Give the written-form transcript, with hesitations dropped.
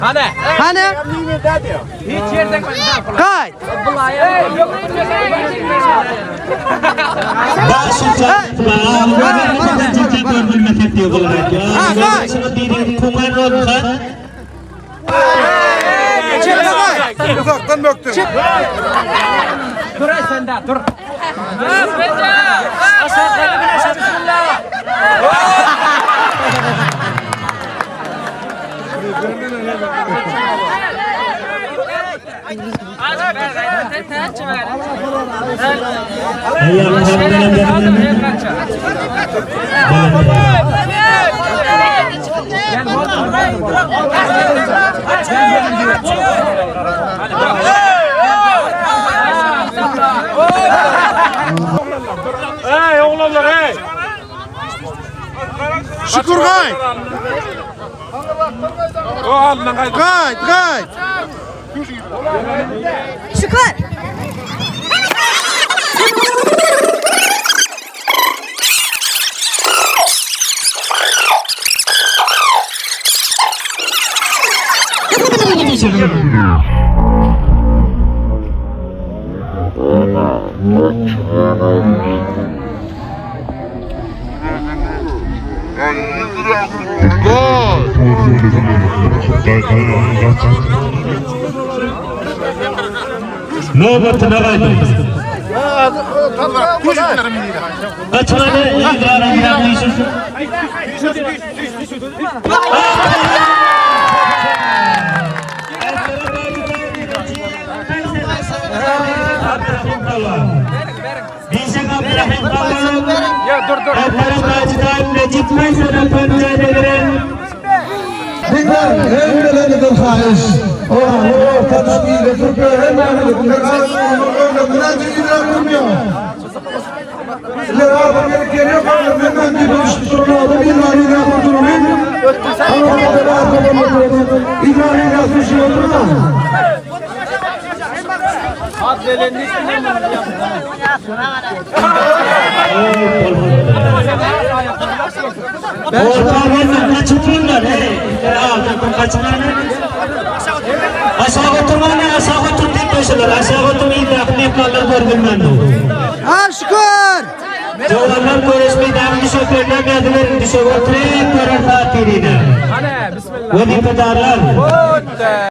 Hany. Hany. Gaýt. Uzakdan bökdüm. Dur sen de dur. Bismillah. Hey oğlanlar hey. Şükür gaýt. O alından kaydı. Gaýt, gaýt. Şükür. Nobatyna gaýdyň. Gaçmany Ya dur dur. Hemmelerden haýyş. Ortadan ile Türkiye Orta kaçırtırlar hey. Kaçırlar. Aşağı oturmanı aşağı otur deyip koşular. Aşağı oturmayı da mehmanlar görgünmen. Ha şükür. Jowanlar görüşmeyi şoförler geldiler. Düşe oturup görer saat Hadi bismillah. Vazifelerler. Hadi.